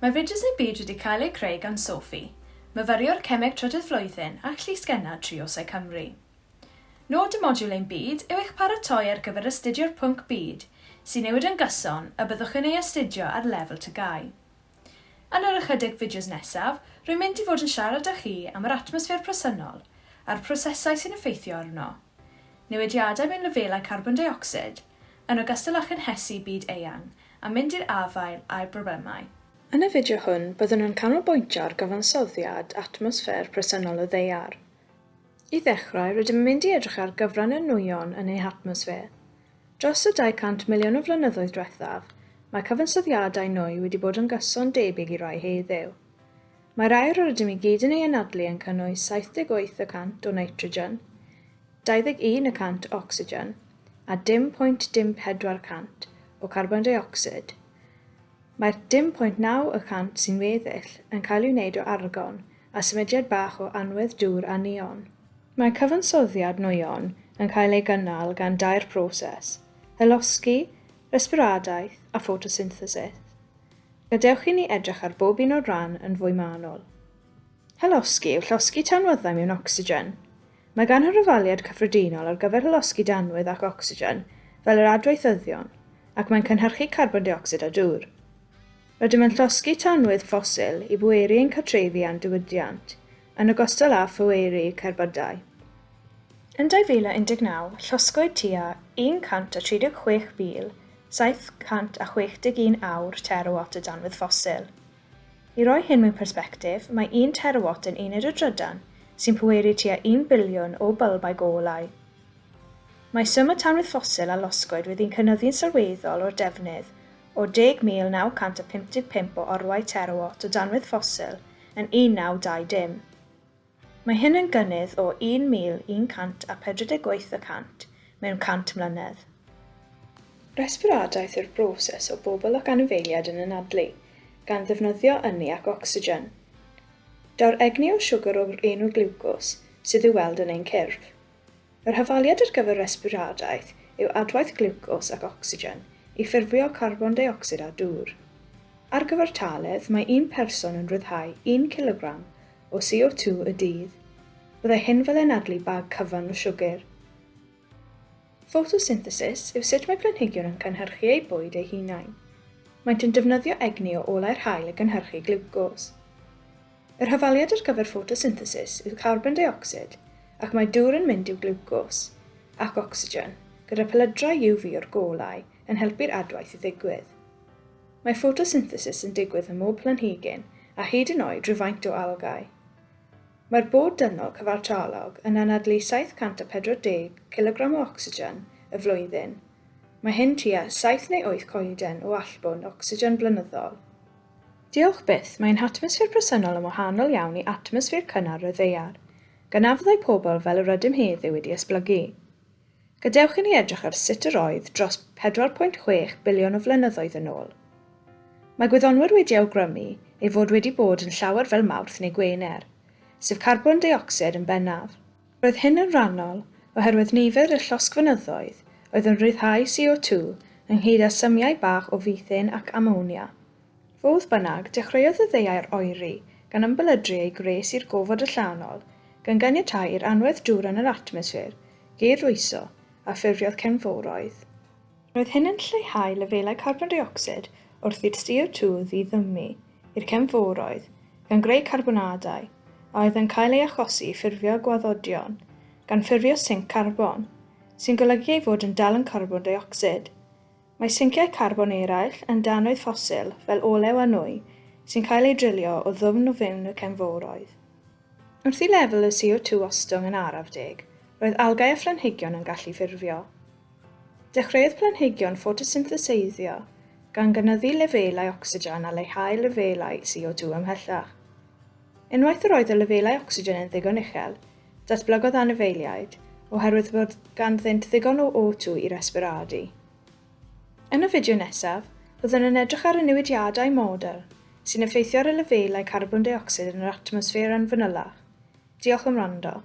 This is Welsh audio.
Mae fideos ein byd wedi cael eu creu gan Sophie, myfyriwr Cemeg Trydydd Flwyddyn a Llysgennad Triosau Cymru. Nod y modiwl Ein Byd yw eich paratoi ar gyfer astudio'r pwnc Byd, sy'n newid yn gyson, y byddwch yn ei astudio ar lefel TGAU. Yn yr ychydig fideos nesaf, rwy'n mynd i fod yn siarad â chi am yr atmosffer presennol a'r prosesau sy'n effeithio arno, newidiadau mewn lefelau carbon deuocsid, yn ogystal â chynhesu byd eang a mynd i'r afael â'i broblemau. Yn y fideo hwn, byddwn yn canolbwyntio ar gyfansoddiad atmosffer presennol y Ddaear. I ddechrau, rydym yn mynd i edrych ar gyfran y nwyon yn ei hatmosffer. Dros y 200 miliwn o flynyddoedd diwethaf, mae cyfansoddiadau nwy wedi bod yn gyson debyg i rai heddiw. Mae'r aer yr ydym i gyd yn ei anadlu yn cynnwys 78 y cant o nitrogen, 21 y cant o ocsigen a dim pwynt dim 4 cant o carbon deuocsid. Mae'r dim pwynt 9 y cant sy'n weddill yn cael ei wneud o argon a symudiad bach o anwedd dŵr a neon. Mae cyfansoddiad nwyon yn cael ei gynnal gan dair proses, hylosgi, resbiradaeth a ffotosynthesis. Gadewch i ni edrych ar bob un o'r rhan yn fwy manwl. Hylosgi yw llosgi tanwyddau mewn ocsigen. Mae gan yr hafaliad cyffredinol ar gyfer hylosgi danwydd ac ocsigen fel yr adweithyddion, ac mae'n cynhyrchu carbon deuocsid a dŵr. Rydym yn llosgi tanwydd ffosil i bweru ein cartrefi a'n diwydiant, yn ogystal â phweru cerbydau. Yn 2019, llosgwyd tua 136,761 awr terawatt o danwydd ffosil. I roi hyn mewn persbectif, mae un terawatt yn uned o drydan sy'n pweru tua un biliwn o bylbau golau. Mae swm y tanwydd ffosil a losgwyd wedi'n cynyddu'n sylweddol o'r defnydd o 10,955 o orwau terawatt o danwydd ffosil yn 1920. Mae hyn yn gynnydd o 1,148 y cant mewn 100 mlynedd. Resbiradaeth yw'r broses o bobl ac anifeiliaid yn anadlu, gan ddefnyddio ynni ac ocsigen. Daw'r egni o siwgr o'r enw gliwcos, sydd i'w weld yn ein cyrff. Yr hafaliad ar gyfer resbiradaeth yw adwaith gliwcos ac ocsigen i ffurfio carbon deuocsid a dŵr. Ar gyfartaledd, mae un person yn rhyddhau un cilogram o CO2 y dydd. Byddai hyn fel anadlu bag cyfan o siwgr. Ffotosynthesis yw sut mae planhigion yn cynhyrchu eu bwyd eu hunain. Maent yn defnyddio egni o olau'r haul i gynhyrchu gliwcos. Yr hafaliad ar gyfer ffotosynthesis yw carbon deuocsid ac mae dŵr yn mynd i'w gliwcos ac ocsigen, gyda phelydrau UV o'r golau yn helpu'r adwaith i ddigwydd. Mae ffotosynthesis yn digwydd ym mhob planhigyn a hyd yn oed rhywfaint o algâu. Mae'r bod dynol cyfartalog yn anadlu 740 cilogram o ocsigen y flwyddyn. Mae hyn tua saith neu wyth coeden o allbwn ocsigen blynyddol. Diolch byth, mae ein hatmosffer presennol yn wahanol iawn i atmosffer cynnar y Ddaear, gan na fyddai pobl fel yr ydym heddiw wedi esblygu. Gadewch i ni edrych ar sut yr oedd dros 4.6 biliwn o flynyddoedd yn ôl. Mae gwyddonwyr wedi awgrymu ei fod wedi bod yn llawer fel Mawrth neu Gwener, sef carbon deuocsid yn bennaf. Roedd hyn yn rhannol oherwydd nifer y llosgfynyddoedd oedd yn rhyddhau CO2 ynghyd â symiau bach o fethane ac amonia. Fodd bynnag, dechreuodd y ddaear oeri, gan ymbelydru ei gwres i'r gofod allanol, gan ganiatáu i'r anwedd dŵr yn yr atmosffer gyd-rwyso a ffurfiodd cefnforoedd. Roedd hyn yn lleihau lefelau carbon deuocsid wrth i'r CO2 ddiddymu i'r cefnforoedd, gan greu carbonadau, a oedd yn cael ei achosi i ffurfio gwaddodion, gan ffurfio sinc carbon, sy'n golygu ei fod yn dal yn carbon deuocsid. Mae sinciau carbon eraill yn danwydd ffosil, fel olew a nwy, sy'n cael eu drilio o ddwfn o fewn y cefnforoedd. Wrth i lefel y CO2 ostwng yn araf deg, roedd algâu a phlanhigion yn gallu ffurfio. Dechreuodd planhigion ffotosyntheseiddio, gan gynyddu lefelau ocsigen a leihau lefelau CO2 ymhellach. Unwaith yr oedd y lefelau ocsigen yn ddigon uchel, Datblygodd anifeiliaid oherwydd bod ganddynt ddigon o O2 i resbiradu. Yn y fideo nesaf, byddwn yn edrych ar y newidiadau model sy'n effeithio ar y lefelau carbon deuocsid yn yr atmosffer yn fanylach. Diolch am wrando.